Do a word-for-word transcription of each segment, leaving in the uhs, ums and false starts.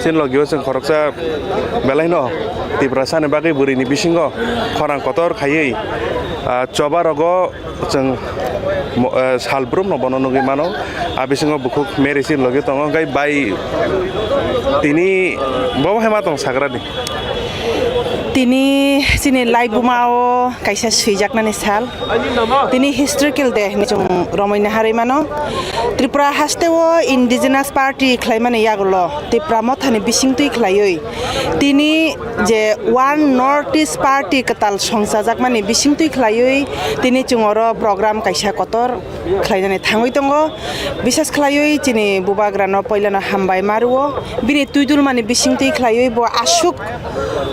Chini logio chwng khoroksa belaino Tiprasani bagwi bwrwini bisingo khorang kotor khaiwi, ah, choba rogo chwng mo-, ah, sal brumno bono nugwi mano. A bisingo bukhuk Mary chini logio tongo, hwnkhe bai tini bo hai ma tong sagrani. Tini chini laibuma o kaisa swijaknani sal. Tini historical day hinwi chwng romwi naharwi mano. Tripura haste o indigenous party khlaimani yagulo Tipra mothani bisingtwi khlaiwi tini je One North East Party kwtal songchajakmani bisingtwi khlaiwi tini chwng oro program kaisa kotor khlainani thangwi tongo. Bises khlaiwi chini bubagrano poilano hambai ma rwo. Bini twidulmani bisingtwi khlaiwi bo aswk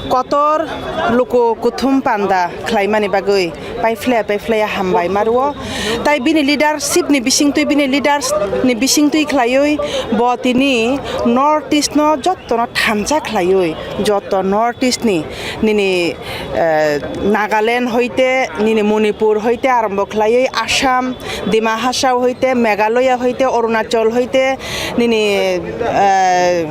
kotor luku kuthum panda khlaimani bagwi paiphlaya paiphlaya hambai ma rwo. Tai bini leadership ni bisingtwi, bini leaders ni bisingtwi khlaiwi bo tini North East no jottono thansa khlaiwi, jotto North East ni nini, eh, Nagaland hoite, nini Manipur hoite arombo khlaiwi Assam, Dima Hasao hoite, Meghalaya hoite, Arunachal hoite, nini, eh,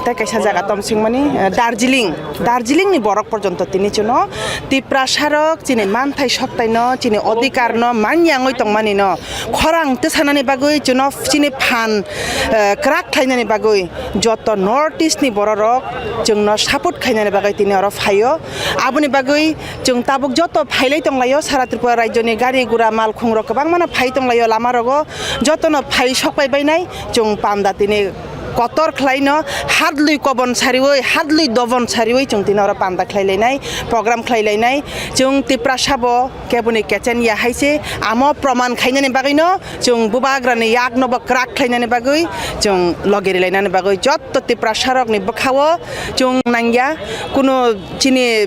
tei kaisa jaga tom singmani, eh, Darjeeling, Darjeeling ni borok porjonto tini chwngno Tiprasa rok chini manthai soktai no, chini odhikar no manyangwi tongmani no khorang tisanani bagwi chwngno chini phan, eh, kwrak khlainani bagwi joto North East ni borok rok chwngno support khainani bagwi tini oro phaio. Aboni bagwi chwng tabuk joto phailai tonglaio, sara Tripura rajyoni gari gura mal khungrok kwbangmano phai tonglaio lama rogo, jotono phai sokpai bainai chwng panda tini kotor khlaino, hadlwi kobon sariwi, hadlwi dobon sariwi chwng tini oro panda khlai lainai, program khlai lainai. Chwng Tiprasa bo keboni kechen ya hai se, amo proman khainani bagwino chwng bubagrani yakno bo kwrak khlainani bagwi, chwng logi rilainani bagwi jotto Tiprasa rokni bwkhao chwng nangya, kunu chini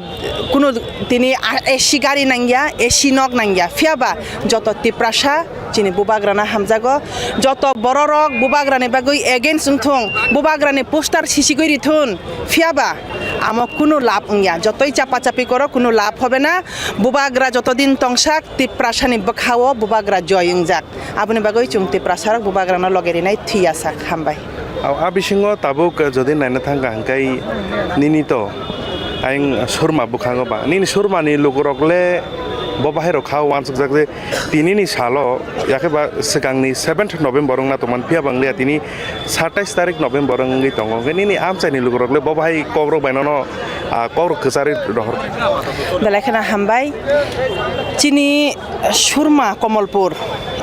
kunu tini A C gari nangya, A C nok nangya, phiya ba joto Tiprasa chini bubagrano hamjago, joto bororok bubagrani bagwi against wngthung, bubagrani poster sisigwi rithun, phiya ba amo kunu lab wngya, jotoi chapa chapi koro kunu lab hobe na, bubagra joto din tongsak Tiprasani bwkhao bubagra joy wngjak. Aboni bagwi chwng Tiprasarok bubagrano loge rinai thwiya sak. Hambai. A, a bisingo tabuk, eh, jodi naina thangkha hwnkhe nini to ayang surma bwkhango ba. Nini surmani lugurok le bo bahai rok kha uansukjak je tinini salo yakhe ba swkangni seventh November wngna tongmani phiya banglia tini satais tarik November wngwi tongo. Hwnkhe nini amchaini lugurok le bo bahai kokrok bai nono, ah, kokrok kwcharwi rohor. Belai kheno hambai. Chini Surma Komolpur,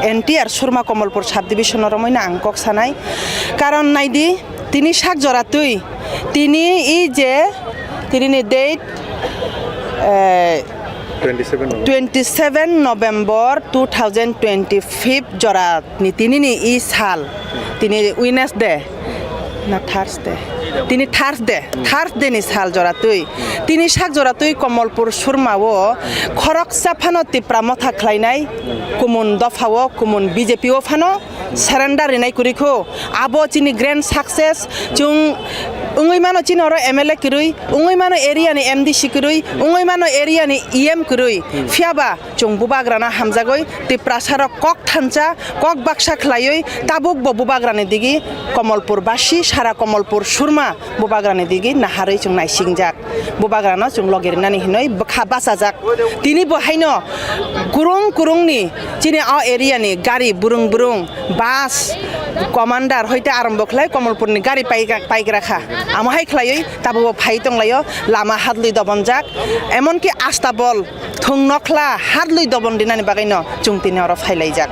entire Surma Komolpur subdivision-o romwi no ang kok sanai. Karon naidi, tini sak jora twi, tini i je, tini ni date, eh, twenty seven November. Twenty seven November two thousand twenty five jora ni tini ni i sal, tini Wednesday. Na Thursday. Tini Thursday, Thursday ni sal jora twi. Tini sak jora twi Komolpur Surma o khoroksa phano Tipra motha khlainai, kumun dopha o, kumun B J P o phano surrender rinai kwrwi kho. Abo chini grand success, chwng wngwi mano chini oro M L A kwrwi, wngwi mano area ni M D C kwrwi, wngwi mano area ni E M kwrwi. Phiya ba chwng bubagrano hamjagwi Tiprasarok kok thansa, kok baksa khlaiwi tabuk bo bubagrani digi Komolpur basi, sara Komolpur Surma bubagrani digi naharwi chwng naisingjak. Bubagrano chwng logi rinani hinwi bwkha bachajak. Tini bo haino kurung kurungni chini o area ni gari burung burung, bus, commander hoite arombo khlai Komolpurni gari paigra-, paigra kha. Amo hai khlaiwi tabuk bo phai tonglaio, lama hadlwi dobonjak. Emonki astabol thung nokhla hadlwi dobon rinani bagwino chwng tini oro phailaijak.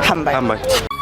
Hambai. Hambai.